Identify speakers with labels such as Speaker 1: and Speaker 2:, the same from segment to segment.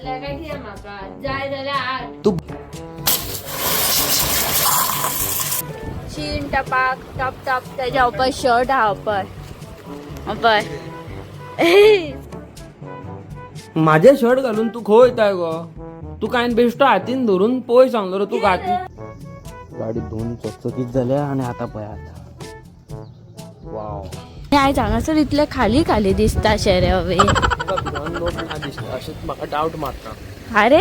Speaker 1: पडले काय कितें म्हाका जाय जाल्यार हाड.
Speaker 2: तू
Speaker 1: शीन टपाक टप टप तेज्या उपर शर्ट आहा पळय पळय.
Speaker 2: माझे शर्ट घालून तू खंय वयताय गो? तू कांय बेश्टो हातीन धरून पळय सांगलो रे तू घात. गाडी धुवून चकचकीत जाल्या आणि आता पळयात. वाव.
Speaker 1: आयज हांगासर इतले खाली खाली दिसता शेरे हवे.
Speaker 2: लोक ना दिसता अशेंच म्हाका डावट मारता.
Speaker 1: अरे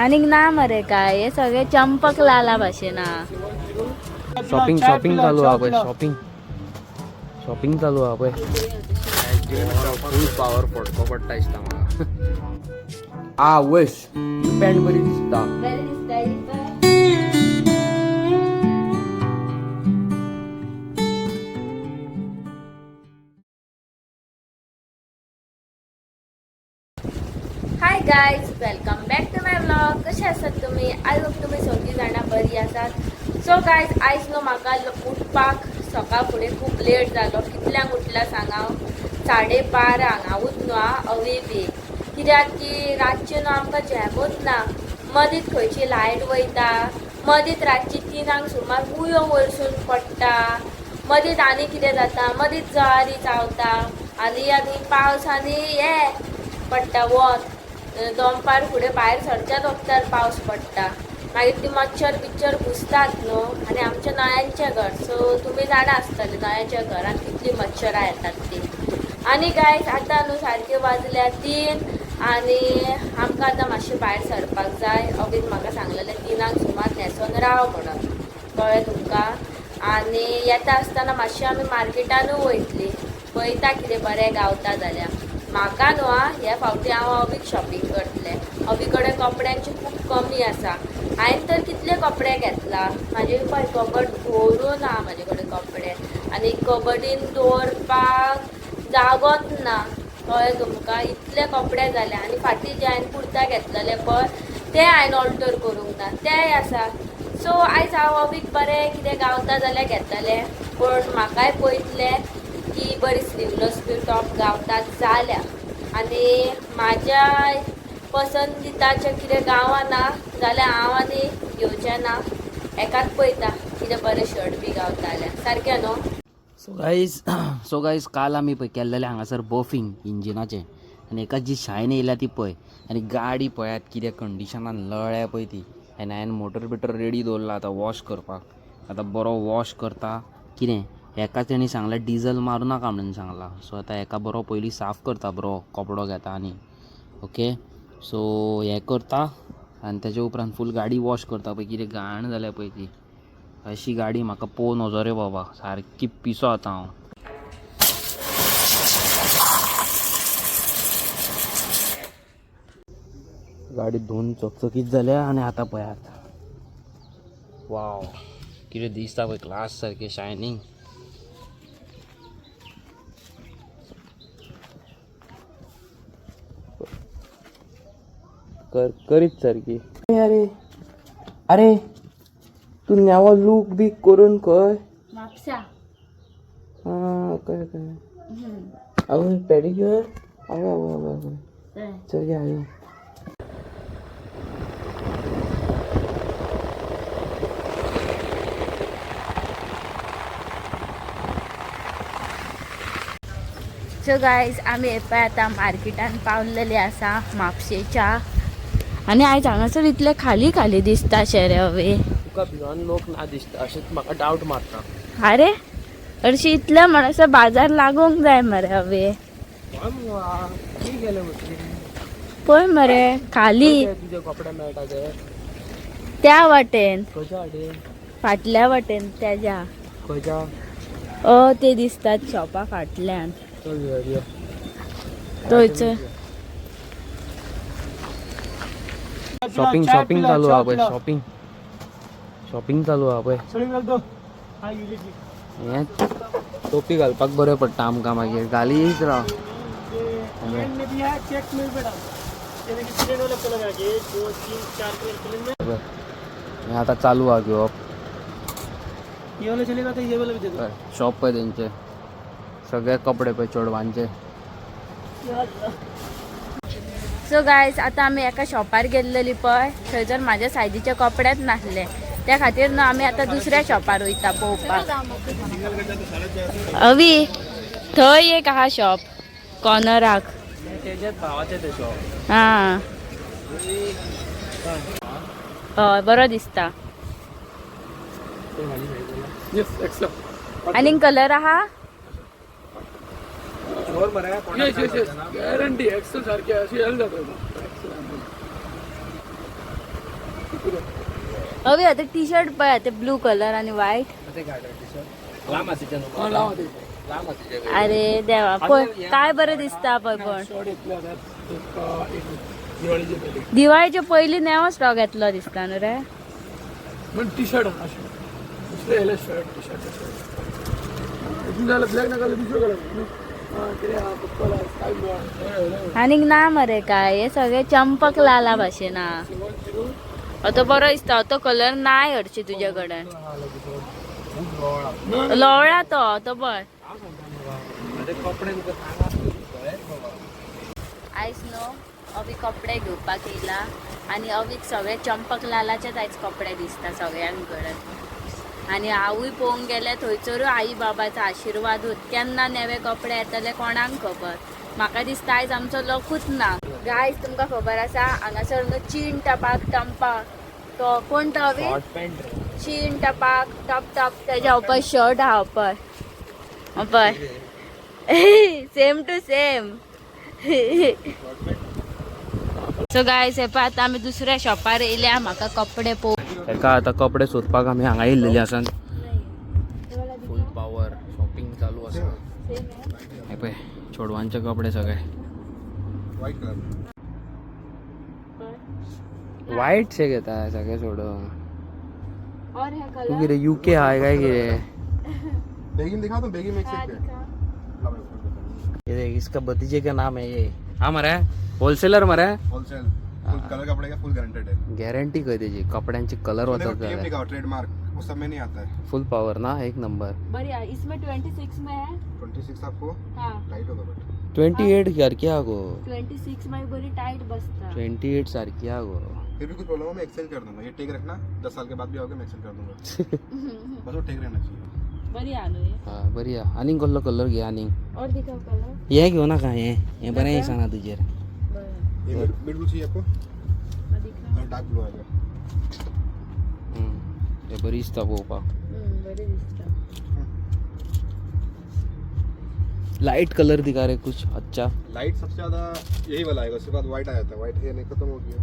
Speaker 1: आनीक ना मरे काय हे सगळे चंपक लाला भाशेन आहा.
Speaker 2: शॉपिंग शॉपिंग चालू आहा पळय. शॉपिंग शॉपिंग चालू आहा पळय. फूल पावर फटको पडटा दिसता म्हाका. आ वस पॅन्ट बरी दिसता.
Speaker 1: बरें दिसता ही पळय. Hi guys, welcome back to my vlog. कशे आसात तुमी? I hope तुमी सगळीं जाणां बरी आसात. सो गायज, आयज न्हू म्हाका उठपाक सकाळ फुडें खूब लेट जालो. कितल्यांक उठला सांग हांव? 12:30 हांवूच न्हू आं अवी बी. कित्याक की रातचें न्हू आमकां झेमूच ना. मदींच खंयची लायट वयता, मदींच रातची 3 सुमार उयो वयरसून पडटा, मदींच आनी कितें जाता, मदींच जळारी चावता आनी आनी पावस आनी हें पडटा वत. दोनपार फुडें भायर सरच्याच वखदार पावस पडटा. मागीर ती मच्छर बिच्छर घुसतात न्हू. आनी आमच्या नळ्यांचें घर, सो तुमी जाणा आसतले नळ्याच्या घरान कितली मच्छरां येतात ती. आनी गायज आतां न्हू सारके वाजल्या 3 आनी आमकां आतां मातशें भायर सरपाक जाय. अवीन म्हाका सांगलेलें 3 सुमार न्हेसोन राव म्हणून, कळ्ळें तुमकां? आनी येता आसतना मातशें आमी मार्केटानूय वयतली, पळयता कितें बरें गावता जाल्यार. म्हाका न्हू आं ह्या फावटी हांव अवीक शॉपिंग करतलें. अवी कडेन कपड्यांची खूब कमी आसा. हांवें तर कितले कपडे घेतला, म्हाजे पळय कबड भरून आहा म्हाजे कडेन कपडे आनी कबडीन दवरपाक जागोच ना, कळ्ळें तुमकां? इतले कपडे जाले. आनी फाटीं जे हांवें कुर्ता घेतलेले पळय ते हांवें ऑल्टर करूंक ना, तेय आसा. सो आयज हांव अवीक बरें कितें गावता जाल्यार घेतलें, पूण म्हाकाय पळयतलें की बरी स्लिवलस बी टॉप गावतात जाल्यार. आनी म्हाज्या पसंदिताचें कितें गावना जाल्यार हांव आनी घेवचें ना. एकाच पळयता कितें बरें शर्ट बी गावता जाल्यार, सारकें न्हू?
Speaker 2: सो गायज काल आमी पळय केल्लेलें हांगासर बफींग इंजिनाचें आनी एका जी शायन येयल्या ती पळय. आनी गाडी पळयात कितें कंडिशनान लळ्या पळय ती. आनी हांवें मोटर बिटर रेडी दवरला आतां वॉश करपाक. आतां बरो वॉश करता. कितें हेका तेणी सांगलें डिजल मारूं नाका म्हणून सांगलां. सो आतां हेका बरो पयलीं साफ करता, बरो कपडो घेता आनी ओके सो हें करता आनी तेजे उपरांत फूल गाडी वॉश करता. पळय कितें घाण जाल्या पळय ती. अशी गाडी म्हाका पळोवं नजो रे बाबा, सारकी पिसो आतां हांव. गाडी धुवून चकचकीत जाल्या आनी आतां पळयात. वाव, कितें दिसता पळय ग्लास सारकें शायनींग. कर करीत सारकी. अरे अरे तूं नवो लूक बी करून खंय?
Speaker 1: म्हापसा.
Speaker 2: आं कळ्ळें कळ्ळें. आवय पेडिक्युअर, आवय आवय आवय आवय, चल या यो.
Speaker 1: सो गायज, आमी हे पळय आतां मार्केटान पावलेले आसा म्हापशेच्या. आनी आयज हांगासर इतले खाली खाली दिसता शेरे हवे.
Speaker 2: तुका भिवन लोक ना दिसता अशेंच म्हाका डावट मारता.
Speaker 1: अरे हरशीं इतले म्हणसर बाजार लागूंक जाय मरे हवे.
Speaker 2: गेले
Speaker 1: पळय मरे खाली.
Speaker 2: तुजे कपडे मेळटा ते
Speaker 1: त्या वाटेन.
Speaker 2: खंयच्या वाटेन?
Speaker 1: फाटल्या वाटेन तेज्या.
Speaker 2: खंयच्या?
Speaker 1: अ ते दिसतात शॉपा फाटल्यान.
Speaker 2: चल यो.
Speaker 1: थंयच.
Speaker 2: शॉपिंग शॉपिंग चालू आहा पळय. शॉपिंग शॉपिंग चालू आहा पळय. हें टोपी घालपाक बरें पडटा आमकां, मागीर घालीत राव. हें आतां चालू आहा घेवप. शॉप पळय तेंचे सगळे कपडे पळय चेडवांचे.
Speaker 1: सो गायज आतां आमी एका शॉपार गेल्लेली पळय, थंयसर म्हाज्या सायजीचे कपडेच नासले, त्या खातीर न्हू आमी आतां दुसऱ्या शॉपार वयता पळोवपाक. अवी थंय एक आहा शॉप कॉर्नराक. हां हय, बरो दिसता.
Speaker 3: येस, एक्सेल.
Speaker 1: आनीक कलर आहा?
Speaker 3: येस येस येस, गॅरंटी. एक्सेल सारखे अशी एल जाता. एक्सेल.
Speaker 1: अवी, आतां टी शर्ट पळय, आतां ब्लू कलर आनी व्हायट.
Speaker 3: हा, लावा ते.
Speaker 1: अरे देवा, पळय काय बरें दिसता पळय पण.
Speaker 3: शॉर्ट येतले आता एक एक दिवाळीचे पयली.
Speaker 1: दिवाळीच्या पयलीं नेवो स्टॉक येतलो दिसता न्हू रे.
Speaker 3: पण टी शर्ट अशें दुसरे येयले, शर्ट, टी शर्ट अशें. हितून जाल्यार ब्लॅक नाका जाल्यार दुसरो कलर कितें आहा? पर्पल आहा, स्काय ब्लू आहा.
Speaker 1: आनीक ना मरे काय, हे सगळे चंपक लाला भाशेन आहा.
Speaker 3: 0.
Speaker 1: तो बरो दिसता तो कलर. नाय हरशी तुजे कडेन? लोवळा तो, तो पळय. आयज न्हू अवी कपडे घेवपाक येयला आनी अवीक सगळे चंपक लालाचेच आयज कपडे दिसता सगळ्यांकडेन. आनी हांवूय पळोवंक गेल्यार थंयसरूय आई बाबाचो आशिर्वादूच. केन्ना नवे कपडे येतले कोणाक खबर. म्हाका दिसता आयज आमचो लकूच ना. गायज, तुमकां खबर आसा, हांगासर न्हू चीन टपाक टंपा तो कोण तो अवी चीन टपाक टप टप, तेज्या उपर शर्ट आहा पळय पळय, same to same. So guys, हे पळय आतां आमी दुसऱ्या शॉपार येयल्या म्हाका कपडे पळोवंक.
Speaker 2: एका आतां कपडे सोदपाक आमी हांगा येयल्लेली आसा. फूल पावर शॉपिंग चालू आसा. हे पळय चेडवांचे कपडे सगळे. वायट शे घेता सगळे सोडून.
Speaker 1: और हे
Speaker 2: तू
Speaker 1: कलर
Speaker 2: कितें युके आहाय काय कितें?
Speaker 4: बेगिन दिखा दो, बेगिन एक सेकंड.
Speaker 2: ये देख, इसका भतीजे का नाम है ये. हा मरे होलसेलर मरे.
Speaker 4: होलसेल, फुल कलर कपड़े का फुल गारंटेड है.
Speaker 2: गॅरंटी खंय तेजी, कपड्यांची कलर
Speaker 4: देखो
Speaker 2: वचत
Speaker 4: टीएम
Speaker 2: जाल्यार.
Speaker 4: लिखा ट्रेडमार्क, वो सब में नहीं आता है.
Speaker 2: फुल पावर ना, एक नंबर.
Speaker 1: बरी आहा. इसमें 26 में है.
Speaker 4: 26 आपको
Speaker 1: हा.
Speaker 4: टाइट होगा बट.
Speaker 2: 28 सारकी आहा गो.
Speaker 1: 26 मागीर बरी टायट बसता.
Speaker 2: 28 सारकी आहा गो.
Speaker 4: फिर भी कुछ प्रॉब्लम हो, मैं एक्सचेंज कर दूंगा. ये टेक रखना, 10 साल के बाद भी आओगे, मैं एक्सचेंज कर दूंगा. बस वो टेक रहना चाहिए.
Speaker 1: बरी आहा न्हू हे?
Speaker 2: हा, बरी आहा. आनीक कसलो कलर घे आनीक.
Speaker 1: और दिखाव कलर.
Speaker 2: हे घेवं नाका, हे हे बरें दिसना तुजेर.
Speaker 1: बरें.
Speaker 4: ये मिड ब्लू चाहिए आपको?
Speaker 1: दिखाव.
Speaker 4: और डार्क ब्लू आएगा.
Speaker 2: हे बरी दिसता पळोवपाक.
Speaker 1: बरें दिसता.
Speaker 2: लाइट कलर दिखा रे कुछ अच्छा.
Speaker 4: लाइट सबसे ज्यादा यही वाला आएगा, उसके बाद व्हाइट आ जाता है. व्हाइट है नहीं, खत्म हो गया.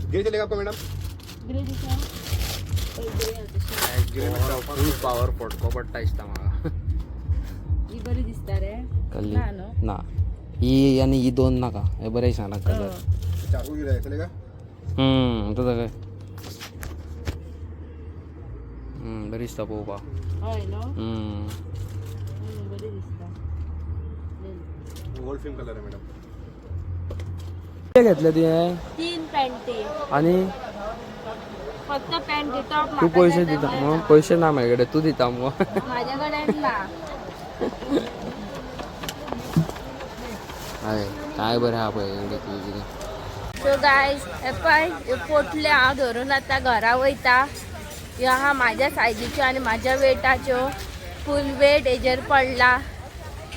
Speaker 4: ग्रे चलेगा आपको मैडम?
Speaker 1: ग्रे दिखाव. ग्रे आहा तशें.
Speaker 4: ग्रे में
Speaker 2: फूल पावर फटको पडटा दिसता म्हाका.
Speaker 1: ही बरी दिसता रे.
Speaker 2: कसली?
Speaker 1: ना न्हू?
Speaker 2: ना, ही आनी ही दोन नाका. हे बरें दिसना कलर.
Speaker 4: चाकू गिरा है, चलेगा?
Speaker 2: तो सगळे बरी दिसता पळोवपाक.
Speaker 1: हय न्हू? बरी दिसता.
Speaker 4: गोल्ड फिल्म कलर है मैडम.
Speaker 2: कितें घेतलें तुवें?
Speaker 1: तीन पॅन्टी.
Speaker 2: आनी?
Speaker 1: फक्त पॅन्टी, टॉप.
Speaker 2: तूं पयशे दिता मगो? पयशे ना म्हाजे कडेन, तूं दिता मगो.
Speaker 1: माझ्या कडेन ना.
Speaker 2: हय, काय बरें आहा पळय एवढें कितें.
Speaker 1: सो गायज, हे पळय, ह्यो पोटल्यो हांव धरून आतां घरा वयता. ह्यो आहा म्हाज्या सायजीच्यो आनी म्हाज्या वेटाच्यो. फूल वेट हेजेर पडला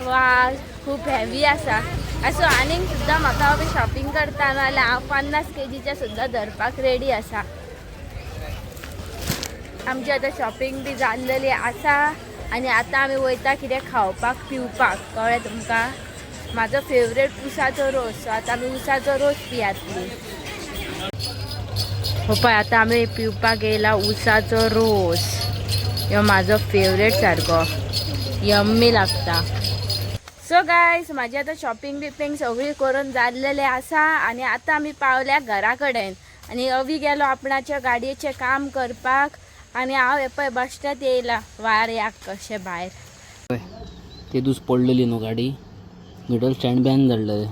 Speaker 1: वा, खूब हेवी आसा. आसूं, आनीक सुद्दां म्हाका हांव शॉपिंग करता नाल्यार हांव 50 केजीच्या सुद्दां धरपाक रेडी आसा. आमची आतां शॉपिंग बी जाल्लेली आसा आनी आतां आमी वयता कितें खावपाक पिवपाक. कळ्ळें तुमकां? म्हाजो फेवरेट उसाचो रोस. सो आतां आमी उसाचो रोस पियातली. हो पळय, आतां आमी पिवपाक येयला उसाचो रोस. ह्यो म्हाजो फेवरेट, सारको यम्मी लागता. सो गायज, म्हाजी आतां शॉपिंग बिपिंग सगळी करून जाल्लेलें आसा आनी आतां आमी पावल्या घरा कडेन. आनी अवी गेलो आपणाच्या गाडयेचें काम करपाक आनी हांव हे पळय बश्टेंत येयला वाऱ्याक कशें भायर.
Speaker 2: ते दीस पडलेली न्हू गाडी, मिडल स्टँड बॅन जाल्लें.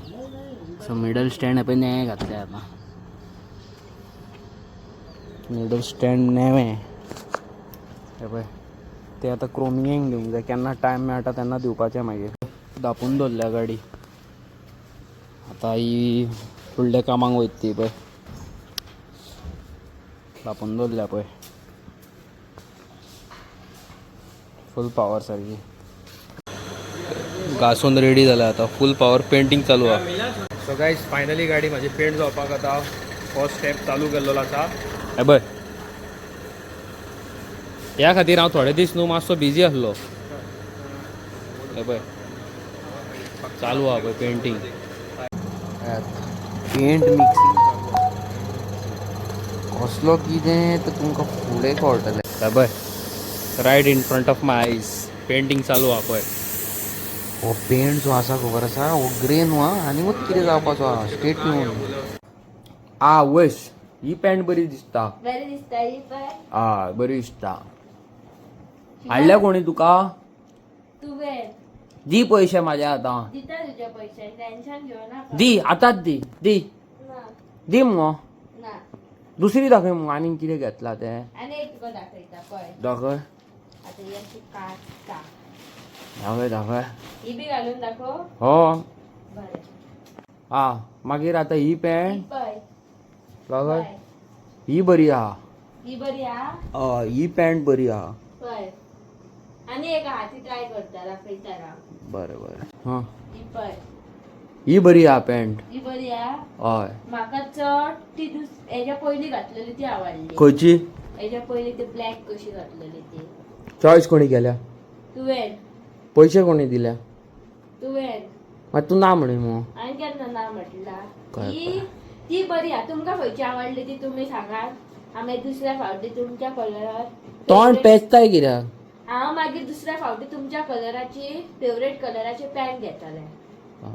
Speaker 2: सो मिडल स्टँड पळय नवें घातलें आतां. मिडल स्टँड नवें हें पळय. ते आतां क्रोमिंगेक दिवंक जाय. केन्ना टायम मेळटा तेन्ना दिवपाचें. मागीर धापून दवरल्या गाडी. आतां ही फुडल्या कामाक वयता ती पळय, धांपून दवरल्या पळय, फूल पावर सारकी घासून रेडी जाल्या. आतां फूल पावर पेंटींग चालू आहा.
Speaker 5: सो गायज, फायनली गाडी म्हाजी पेंट जावपाक आतां फर्स्ट स्टेप चालू केल्लो आसा.
Speaker 2: हे पळय, ह्या खातीर हांव थोडे दीस न्हू मातसो बिजी आसलो. हे पळय, चालू आहा पळय पेंटींग, पेंट मिक्सिंग चालू आहा. कसलो कितें तें तुमकां फुडें कळटलें. हे पळय, right in front of my eyes painting चालू आहा पळय.
Speaker 6: हो पेंट जो आसा खबर आसा, हो ग्रे न्हू आं, आनीकूच कितें जावपाचो आहा. स्टेट न्हू.
Speaker 2: आ वस, ही पॅन्ट बरी दिसता.
Speaker 1: बरी दिसता ही पळय.
Speaker 2: आ, बरी दिसता. हाडल्या कोणी तुका?
Speaker 1: तुवें.
Speaker 2: दी पयशे म्हाजे आतां.
Speaker 1: दिता तुजे पयशे, टेन्शन घेव नाका.
Speaker 2: दी आतांच, दी दी.
Speaker 1: ना.
Speaker 2: दी मुगो.
Speaker 1: ना.
Speaker 2: दुसरी दाखय मुगो, आनीक कितें घेतला तें.
Speaker 1: आनी एक तुका दाखयता पळय.
Speaker 2: दाखय.
Speaker 1: आता ही अशी काडटा.
Speaker 2: दाखय दाखय.
Speaker 1: ही बी घालून दाखव.
Speaker 2: हो.
Speaker 1: बरें.
Speaker 2: आ, मागीर आतां ही
Speaker 1: ही
Speaker 2: पॅन्ट
Speaker 1: पळय.
Speaker 2: दाखय.
Speaker 1: पळय.
Speaker 2: ही बरी आहा.
Speaker 1: ही बरी आहा.
Speaker 2: हय, ही पॅन्ट बरी आहा.
Speaker 1: पळय, आनी एक आहा, ती ट्राय करता, दाखयता राव.
Speaker 2: बरें बरें, हां.
Speaker 1: ही पळय.
Speaker 2: ही बरी आहा पॅन्ट.
Speaker 1: ही बरी आहा.
Speaker 2: हय.
Speaker 1: म्हाका चड ती हेज्या पयली घातलेली ती आवडली.
Speaker 2: खंयची?
Speaker 1: हेज्या पयली ती ब्लॅक कशी घातलेली ती.
Speaker 2: चॉयस कोणी केल्या?
Speaker 1: तुवें.
Speaker 2: पयशे कोणी दिल्या?
Speaker 1: तुवें.
Speaker 2: मागीर तूं ना म्हणी मुगो.
Speaker 1: हांवें केन्ना ना म्हटला?
Speaker 2: काय?
Speaker 1: ही ती बरी आहा. तुमकां खंयची आवडली ती तुमी सांगात. आमी दुसऱ्या फावटी तुमच्या कलरार
Speaker 2: तोंड पेचताय कित्याक?
Speaker 1: हांव मागीर दुसऱ्या फावटी तुमच्या कलराची, फेवरेट कलराची पॅन्ट घेतले.
Speaker 2: आं.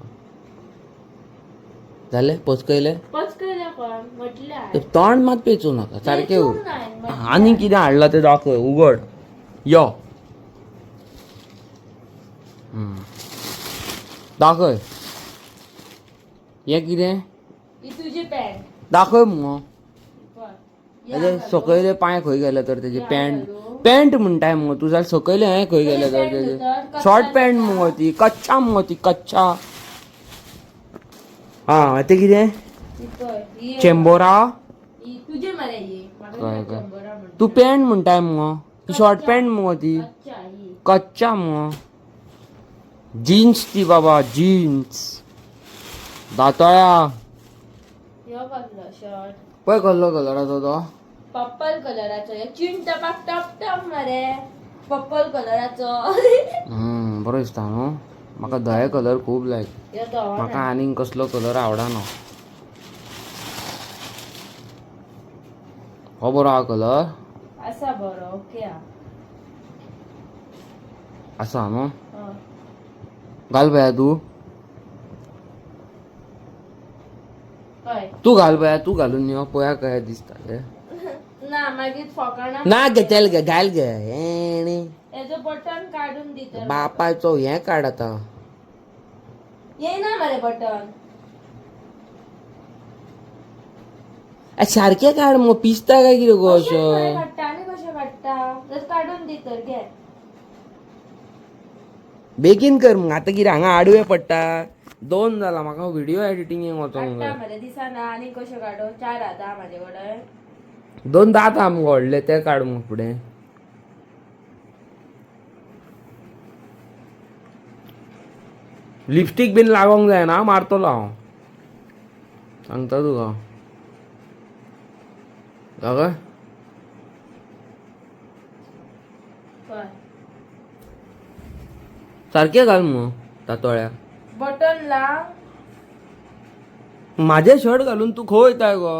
Speaker 2: जालें पचकयलें?
Speaker 1: पचकयलें कोण म्हटल्यार?
Speaker 2: तोंड मात पेचूं नाका सारकें.
Speaker 1: पेचूंक ना हांवें म्हटल्यार.
Speaker 2: आनी कितें हाडलां तें दाखय, उगड यो. दाखय, हें कितें?
Speaker 1: ही तुजी पॅन्ट.
Speaker 2: दाखय मुगो.
Speaker 1: पळय.
Speaker 2: तेजे सकयले पांय खंय गेले तर तेजे?
Speaker 1: या
Speaker 2: पॅन्ट
Speaker 1: घालूं.
Speaker 2: पॅन्ट म्हणटाय मुगो तूं, जाल्यार सकयले हें खंय गेले तर
Speaker 1: पॅन्ट
Speaker 2: तेजे?
Speaker 1: तर कच्चा
Speaker 2: शॉर्ट पॅन्ट
Speaker 1: जाता.
Speaker 2: मुगो ती, कच्चा मुगो ती, कच्चा. आं, तें कितें?
Speaker 1: ही पळय, ही एक.
Speaker 2: चेंबोरा.
Speaker 1: ही तुजी मरे ही. म्हाका
Speaker 2: काय
Speaker 1: कित्याक
Speaker 2: काय?
Speaker 1: चेंबोरा म्हणटा?
Speaker 2: तूं पॅन्ट म्हणटाय मुगो, ती शॉर्ट पॅन्ट मुगो ती.
Speaker 1: कच्चा ही.
Speaker 2: कच्चा मुगो, जीन्स ती बाबा, जीन्स दातोळ्या.
Speaker 1: ह्यो कसलो शर्ट?
Speaker 2: पळय, कसलो कलराचो तो?
Speaker 1: पर्पल कलराचो. ह्यो चिंटपाक टप टप मरे, पर्पल कलराचो.
Speaker 2: बरो दिसता न्हू. म्हाका धवे कलर खूब लायक.
Speaker 1: ह्यो धवो
Speaker 2: म्हाका
Speaker 1: ना.
Speaker 2: आनीक कसलो कलर आवडना. हो बरो आहा कलर.
Speaker 1: आसा बरो, ओके आ.
Speaker 2: आसा न्हू?
Speaker 1: हय.
Speaker 2: घाल पळया तूं.
Speaker 1: हय.
Speaker 2: तूं घाल पळया, तूं घालून यो पळया कशें दिसता तें.
Speaker 1: ना, मागीर फोकाणां.
Speaker 2: ना गे, चल गे, घाल गे हेणे.
Speaker 1: हेजो बटन काडून दी तर.
Speaker 2: बापायचो हें काड आतां.
Speaker 1: येयना मरे बटन.
Speaker 2: सारकें काड मुगो, पिसता काय कितें गो?
Speaker 1: कशें मरे
Speaker 2: अशें
Speaker 1: काडटा आनी कशें काडटा? तर काडून दी तर, घे.
Speaker 2: बेगीन कर मग आतां, कितें हांगा आडवे पडटा. दोन जाला, म्हाका व्हिडियो एडिटींगेक वचोंक
Speaker 1: काडटा
Speaker 2: जाय.
Speaker 1: मरे, दिसना. आनी कशें काडू? चार आतां म्हाजे कडेन.
Speaker 2: दोन दांत आहा मुगो व्हडले, ते काड मुगो फुडें. लिपस्टीक बीन लागोंक जायना, मारतलो हांव, सांगता तुका. दाखय.
Speaker 1: पळय.
Speaker 2: सारकें घाल मुगो तातोळ्या.
Speaker 1: बटन लाव.
Speaker 2: म्हाजें शर्ट घालून तूं खंय वयताय गो?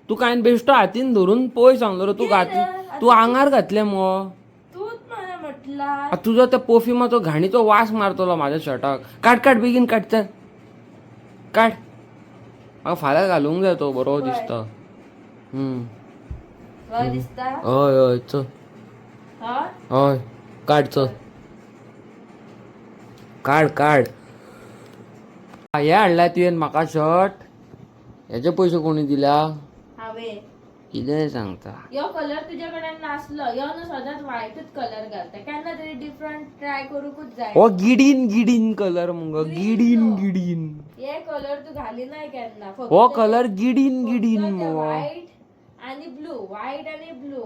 Speaker 2: तुका हांवें बेश्टो हातीन धरून पळय सांगलो रे. तूं घातली, तूं आंगार घातलें मुगो.
Speaker 1: तूच मरे म्हटला.
Speaker 2: आ, तुजो त्या परफ्युमाचो घाणीचो वास मारतलो म्हाज्या शर्टाक. काड काड, बेगीन काड, चल काड. म्हाका फाल्यां घालूंक जाय तो, बरो दिसता.
Speaker 1: बरें दिसता.
Speaker 2: हय हय, चल.
Speaker 1: हय.
Speaker 2: हय, काड, चल, काड काड. हे हाडल्या तुवें म्हाका शर्ट, हेजे पयशे कोणी दिल्या?
Speaker 1: हांवें.
Speaker 2: कितेंय सांगता.
Speaker 1: यो कलर तुज्या कडेन नासलो. यो न्हू सदांच व्हायटूच कलर घालता. केन्ना तरी डिफरंट ट्राय करूंकूच जाय.
Speaker 2: हो गिडीन गिडीन कलर मुगो, गिडीन गिडीन.
Speaker 1: हे कलर तू घालिनाय केन्ना.
Speaker 2: हो कलर गिडीन गिडीन मुगो.
Speaker 1: व्हायट आणि ब्लू, व्हायट आणि ब्लू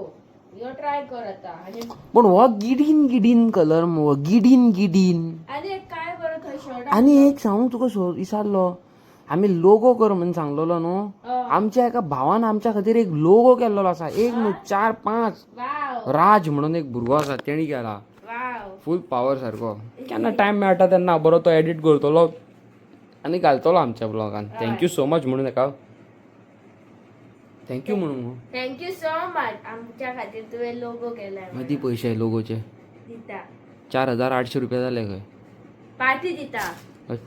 Speaker 1: यो ट्राय कर आता. आणि
Speaker 2: पण हो गिडीन गिडीन कलर मुगो, गिडीन गिडीन.
Speaker 1: आणि एक काय बरो थंय शर्ट.
Speaker 2: आनी एक सांगू तुका विचारलो आमी लोगो कर म्हणून सांगलेलो न्हू, आमच्या एका भावान आमच्या खातीर एक लोगो केल्लो आसा. एक न्हू, चार पांच.
Speaker 1: वाव.
Speaker 2: राज म्हणून एक भुरगो आसा, तेणी केला.
Speaker 1: वाव.
Speaker 2: फूल पावर सारको. केन्ना टायम मेळटा तेन्ना बरो तो एडिट करतलो आनी घालतलो आमच्या ब्लॉगान. Thank you so much म्हणून ताका thank you म्हणून.
Speaker 1: Thank you so much, आमच्या खातीर तुवें लोगो केलाय.
Speaker 2: मदीं पयशे लोगोचे.
Speaker 1: दिता.
Speaker 2: 4800 रुपया जाले खंय.
Speaker 1: पार्टी दिता.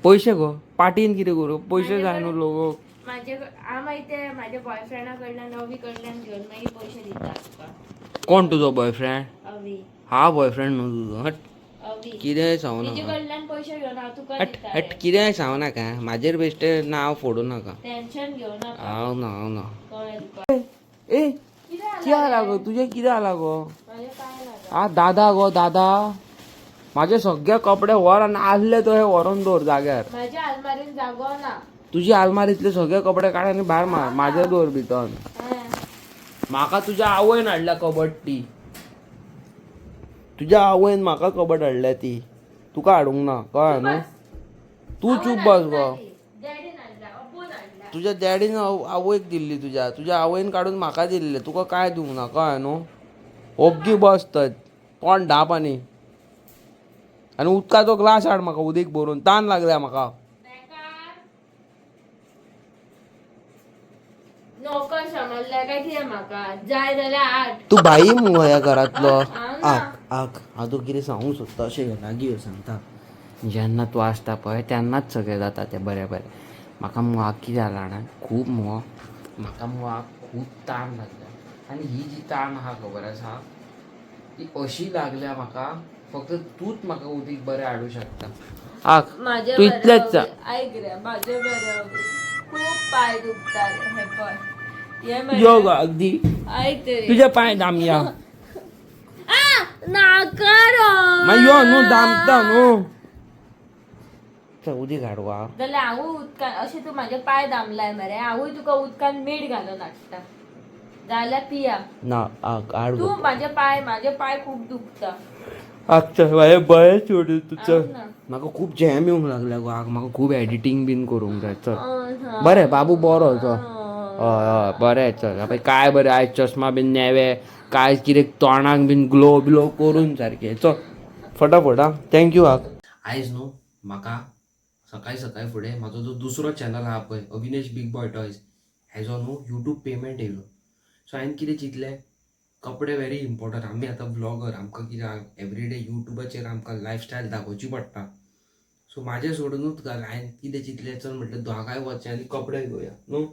Speaker 2: पयशे गो, पाटीन कितें करूं? पयशे जाय न्हू लोगो.
Speaker 1: माझे हांव मागीर ते म्हाज्या बॉयफ्रेंडा कडल्यान, अवी कडल्यान घेवन मागीर पयशे दिता तुका.
Speaker 2: कोण तुजो बॉयफ्रेंड?
Speaker 1: अवी.
Speaker 2: हा बॉयफ्रेंड न्हू तुजो? हट.
Speaker 1: अवी.
Speaker 2: कितेंय सांगू
Speaker 1: तेजे
Speaker 2: नाका.
Speaker 1: कडल्यान पयशे घेवन हांव तुका
Speaker 2: हट.
Speaker 1: दिता.
Speaker 2: हट, कितेंय सांगू नाका. म्हाजेर बेश्टे नांव फोडू नाका.
Speaker 1: टेन्शन घेवं नाका.
Speaker 2: हांव ना, हांव ना.
Speaker 1: कळ्ळें तुका?
Speaker 2: ए.
Speaker 1: कितें?
Speaker 2: कितें जाला गो तुजें? कितें जाला गो?
Speaker 1: म्हाजें काय ना.
Speaker 2: आ दादा गो दादा, माझे सगळे कपडे व्हर आनी आसले तो हे व्हरोन दवर जाग्यार.
Speaker 1: म्हाज्या आलमारीन जागो ना.
Speaker 2: तुजी आलमारीतले सगळे कपडे काड आनी भायर मार, माझे दवर भितर. म्हाका तुज्या आवयन हाडल्या कबड ती. तुज्या आवयन म्हाका कबड हाडल्या ती, तुका हाडूंक ना. कळ्ळें न्हू? तूं चूप बस गो.
Speaker 1: डॅडीन हाडला, अप्पून हाडला.
Speaker 2: तुज्या डॅडीन आवयक दिल्ली तुज्या. तुज्या आवयन काडून म्हाका दिल्ले, तुका कांय दिवंक ना. कळ्ळें न्हू? ओग्गी बस थंय, तोंड धांप. आनी आनी उदकाचो ग्लास हाड म्हाका, उदीक भरून. तान लागल्या म्हाका.
Speaker 1: बेकार नोकर समजल्या काय कितें म्हाका? जाय जाल्यार हाड.
Speaker 2: तूं बाई मुगो ह्या घरांतलो.
Speaker 1: हांव ना.
Speaker 2: आक आक, हांव तुका कितें सांगूंक सोदता. अशें लागीं यो, सांगता. जेन्ना तूं आसता पळय तेन्नाच सगळें जाता तें बरें बरें. म्हाका मुगो आग कितें जालां जाणा, खूब मुगो म्हाका मुगो आग खूब ताण लागल्या. आनी ही जी ताण आहा खबर आसा, ती अशी लागल्या म्हाका, फक्त तूंच म्हाका उदीक बरें हाडूं शकता आग.
Speaker 1: म्हाजे
Speaker 2: तूं इतलेंच
Speaker 1: बरें. आयक रे, म्हाजे बरें खूब पांय दुखता रे. हे पळय, हे मरे.
Speaker 2: यो गो अगदी.
Speaker 1: आयक तरी.
Speaker 2: तुजे पांय दामया.
Speaker 1: आ नाका रो.
Speaker 2: मागीर यो न्हू, दामता न्हू. चल उदीक हाड गो.
Speaker 1: जाल्यार हांवूय उदकान अशें तूं म्हाजे पांय दामलाय मरे, हांवूय तुका उदकान मीठ घालून हाडटा जाल्यार पिया.
Speaker 2: ना आग, हाड गो.
Speaker 1: तूं म्हाजे पांय खूब दुखता.
Speaker 2: आग चल, म्हाजें बरें सोडून तूं चल.
Speaker 1: ना.
Speaker 2: म्हाका खूब जॅम येवंक लागल्या गो आग. म्हाका खूब एडिटींग बीन करूंक जाय. चल.
Speaker 1: हय.
Speaker 2: बरें बाबू, बरो चल. हय हय, बरें चल. पळय काय बरें, आयज चश्मा बीन नेवे काय कितें, तोंडाक बीन ग्लो बिलो करून सारकें. चल फटाफट. आं, thank you आग. आयज न्हू म्हाका सकाळी सकाळी फुडें म्हाजो जो दुसरो चॅनल आहा पळय, अविनेश बिग बॉय टॉयज, हेजो न्हू युट्यूब पेमेंट येयलो. सो हांवें कितें चिंतलें, कपडे व्हेरी इम्पॉर्टंट. आमी आतां व्लॉगर, आमकां कितें एवरीडे युट्यूबाचेर आमकां लायफस्टायल दाखोवची पडटा. सो म्हाजें सोडुनूच घाल, हांवें कितें चिंतलें, चल म्हटलें दोगांय वचचें आनी कपडे घेवया न्हू.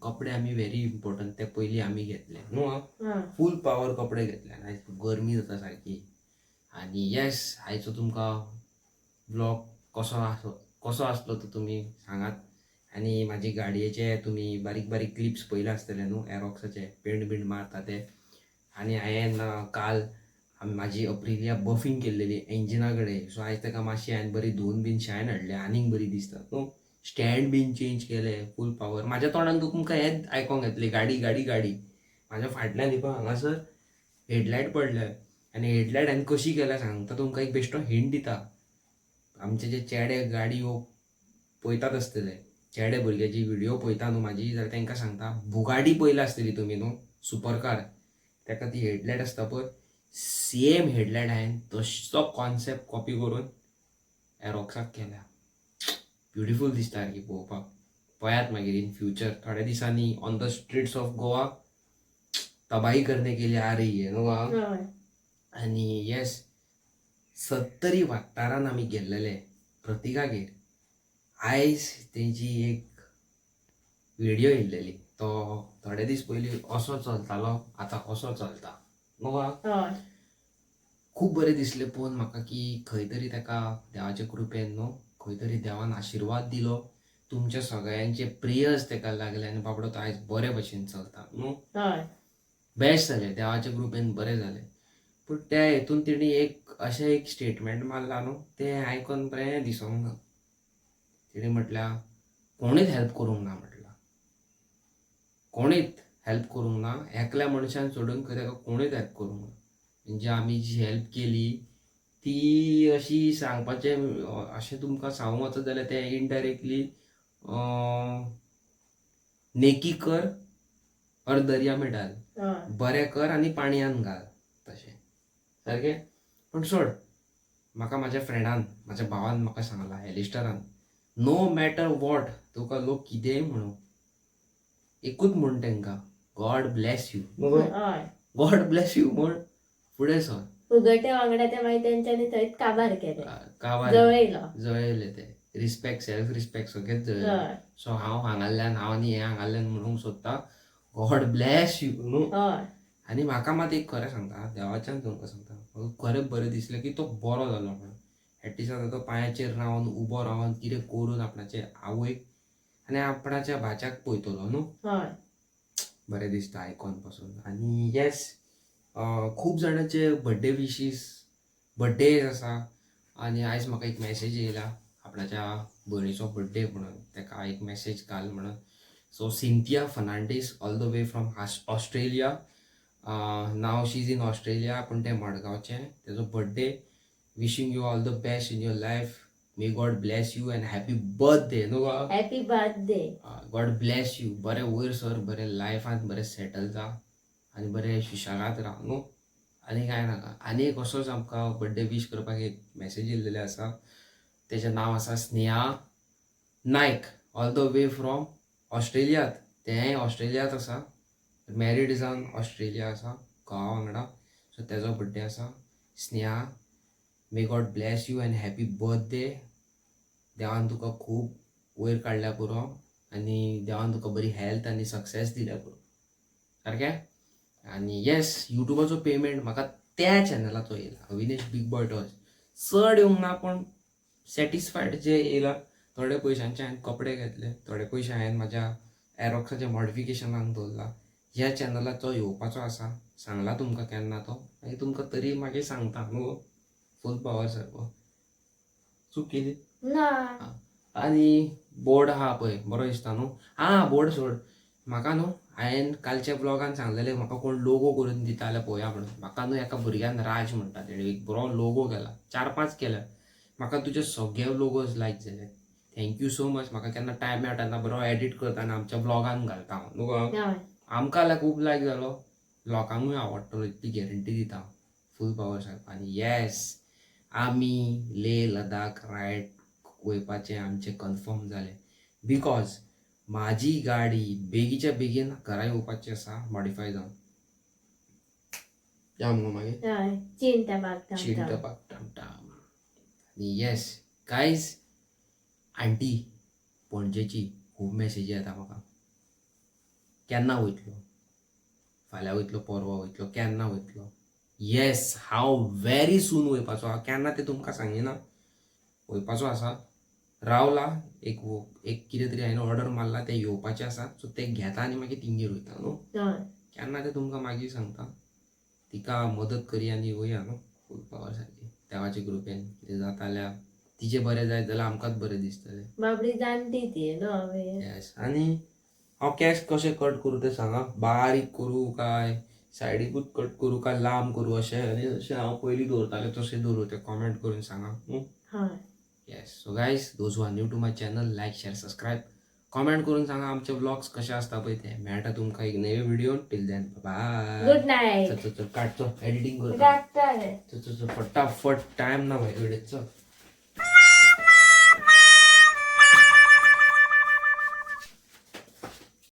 Speaker 2: कपडे आमी व्हेरी इम्पॉर्टंट, ते पयलीं आमी घेतले न्हू. आं, फूल पावर कपडे घेतले. आनी आयज गरमी जाता सारकी. आनी येस, आयचो तुमकां व्लॉग कसो आसलो तो तुमी सांगात. आनी म्हाजी गाडयेचे तुमी बारीक बारीक क्लिप्स पयले आसतले न्हू, एरॉक्साचे पेंट बींट मारता ते. आनी हांवें काल म्हाजी अप्रिलिया बफींग केल्लेली इंजिना कडेन. सो आयज ताका मातशी हांवें बरी धुवन बीन शायन हाडले, आनीक बरी दिसता न्हू. स्टँड बीन चेंज केले. फूल पावर. म्हाज्या तोंडान तुमकां हेंच आयकोंक येतलें, गाडी गाडी गाडी. म्हाज्या फाटल्यान ही पळय हांगासर हेडलायट पडल्या आनी हेडलायट हांवें कशी केल्या सांगता तुमकां. एक बेश्टो हिंट दिता. आमचे जे चेडे गाडी हो पळयतात आसतले, चेडे भुरग्याची व्हिडिओ पळयता न्हू म्हाजी, जाल्यार तांकां सांगता, बुगाडी पळयला आसतली तुमी न्हू, सुपर कार, ताका ती हेडलायट आसता पळय, सेम हेडलायट हांवें तसो कॉन्सेप्ट कॉपी करून एरॉक्साक केल्या. ब्युटिफूल दिसता सारकी पळोवपाक. पळयात मागीर इन फ्युचर थोड्या दिसांनी on the streets of Goa तबाही करने के लिए आ रही है न्हू. आनी येस, सत्तरी वाठारान आमी गेल्लेले प्रतिकागेर. आयज तेंची एक व्हिडियो येयल्लेली. तो थोडे दीस पयलीं असो चलतालो, आतां असो चलता न्हू. खूब बरें दिसलें पळोवन म्हाका की खंय तरी ताका देवाचे कृपेन न्हू, खंय तरी देवान आशिर्वाद दिलो, तुमच्या सगळ्यांचे प्रेयर्स ताका लागले आनी बाबडो तो आयज बरे भशेन चलता न्हू. बेस्ट जालें, देवाच्या कृपेन बरें जालें. पूण त्या हेतून तेणी एक अशें एक स्टेटमेंट मारलां न्हू, तें आयकोन बरें दिसोंक ना. तेणी म्हटल्यार कोणीच हेल्प करूंक ना, म्हटलां कोणीच हेल्प करूंक ना, एकल्या मनशान सोडून खंय ताका कोणीच हेल्प करूंक ना. म्हणजे आमी जी हेल्प केली ती अशी सांगपाचें, अशें तुमकां सांगूंक वचत जाल्यार तें इनडायरेक्टली नेकी कर और दर्या में डाल, बरें कर आनी पाणयान घाल, तशें सारकें. पूण सोड, म्हाका म्हाज्या फ्रेंडान, म्हाज्या भावान म्हाका सांगलां, एलिस्टरान, नो मॅटर what तुका लोक कितेंय म्हणू, एकूच म्हण तांकां, गॉड bless you. God bless you म्हण फुडें सर.
Speaker 1: फुगटे वांगडा ते मागीर तेंच्यांनी थंयच काबार केले,
Speaker 2: काबार
Speaker 1: जळयलो.
Speaker 2: जळयले ते, रिस्पेक्ट, सेल्फ रिस्पेक्ट सगळेच जळयले. सो हांव हांगाल्ल्यान, हांव आनी हें हांगाल्ल्यान म्हणूंक सोदता, गॉड ब्लॅस you न्हू. आनी म्हाका मात एक खरें सांगता, देवाच्यान तुमकां सांगता, म्हाका खरें बरें दिसलें की तो बरो जालो म्हणून. एटलिस्ट आतां तो पांयाचेर रावन, उबो रावन कितें करून आपणाचे आवयक आनी आपणाच्या भाच्याक पळयतलो न्हू. बरें दिसता आयकोन पासून. आनी येस, खूब जाणांचे बड्डे विशीस, बड्डे आसा. आनी आयज म्हाका एक मॅसेज येयला, आपणाच्या भयणीचो बड्डे म्हणून ताका एक मॅसेज घाल म्हणून. So Cynthia Fernandes all the way from Australia, now she is in Australia, पूण तें मडगांवचें, तेजो birthday. Wishing you all the best in your life, may God bless you and happy birthday न्हू गो.
Speaker 1: Happy birthday.
Speaker 2: God bless you. बरें वयर sir, बरें लायफान बरें settle जा आनी बरें सुशेगाद राव न्हू, आनी कांय नाका. आनी एक असोच आमकां बड्डे वीश करपाक एक मॅसेज येयल्लेली आसा, तेजें नांव आसा Sneha Naik, all the way from ऑस्ट्रेलियात. तेंय ऑस्ट्रेलियात आसा, मॅरीड जावन ऑस्ट्रेलिया आसा घोवा वांगडा. सो तेजो बड्डे आसा. Sneha, may God bless you and happy birthday. देवान तुका खूब वयर काडल्या पुरो आनी देवान तुका बरी हेल्थ आनी सक्सेस दिल्या पुरो, सारकें. आनी येस, युट्यूबाचो पेमेंट म्हाका त्या चॅनलाचो येयला, अविनेश बिग बॉय टॉयज. चड येवंक ना, पूण सॅटिस्फायड जे येयला. थोडे पयशांचे हांवें कपडे घेतले, थोडे पयशे हांवें म्हाज्या एरोक्साच्या मॉडिफिकेशनाक दवरला. ह्या चॅनलाचो येवपाचो आसा, सांगला तुमकां केन्ना तो, मागीर तुमकां तरी मागीर सांगता न्हू. फूल पावर सारको चूक केली
Speaker 1: ना.
Speaker 2: आनी बोर्ड आहा पळय, बरो दिसता न्हू. आं, बोर्ड सोड, म्हाका न्हू हांवें कालच्या ब्लॉगान सांगलेलें म्हाका कोण लोगो करून दिता जाल्यार पळोवया म्हणून. म्हाका न्हू एका भुरग्यान, राज म्हणटा तेणें, एक बरो लोगो केला, चार पांच केल्या. म्हाका तुजे सगळे लोगोज लायक जाले, thank you so much. म्हाका केन्ना टायम मेळटा तेन्ना बरो एडिट करता आनी आमच्या ब्लॉगान घालता हांव न्हू गो. आमकां जाल्यार खूब लायक जालो, लोकांकूय आवडटलो इतली गॅरंटी दिता, फूल पावर सारको. आनी येस, आमी लेह लडाख रायड वयपाचें आमचें कन्फर्म जालें, because म्हाजी गाडी बेगीच्या बेगीन घरा येवपाची आसा मॉडिफाय जावन. या मुगो मागीर.
Speaker 1: हय, चीन टबाक.
Speaker 2: चीन टपाक टमटम. आनी येस गायज, आंटी पणजेची खूब मॅसेजी येता म्हाका, केन्ना वयतलो, फाल्यां वयतलो, परवां वयतलो, केन्ना वयतलो. येस, हांव व्हेरी सून वयपाचो आहा, केन्ना तें तुमकां सांगिना, वयपाचो आसा. रावला एक एक कितें तरी हांवें ऑर्डर मारला, तें येवपाचें आसा. सो तें घेता आनी मागीर तिंगेर वयता न्हू. केन्ना तें तुमकां मागीर सांगता. तिका मदत करी आनी वया न्हू, फूल पावर सारकी. देवाचे कृपेन कितें जाता जाल्यार तिचें बरें जायत जाल्यार आमकांच बरें दिसतलें.
Speaker 1: बाबडी जाणटी ती न्हू.
Speaker 2: येस. आनी हांव केंस कशें कट करूं तें सांगा, बारीक करूं काय सायडीकूच कट करूं काय लांब करूं अशें, आनी अशें हांव पयलीं दवरतालें तशें दवरूं तें कॉमेंट करून सांगा. Yes, so guys, those who are new to my channel, like, share, subscribe, comment करून सांगा आमचे व्लॉग्स कशे आसता पळय ते. मेळटा तुमकां एक नवे video, till then bye.
Speaker 1: Good night.
Speaker 2: चल चल चल, काडचो, एडिटींग करता.
Speaker 1: डॉक्टर.
Speaker 2: चल चल चल, फटाफट, टायम ना भाई कडेन, चल.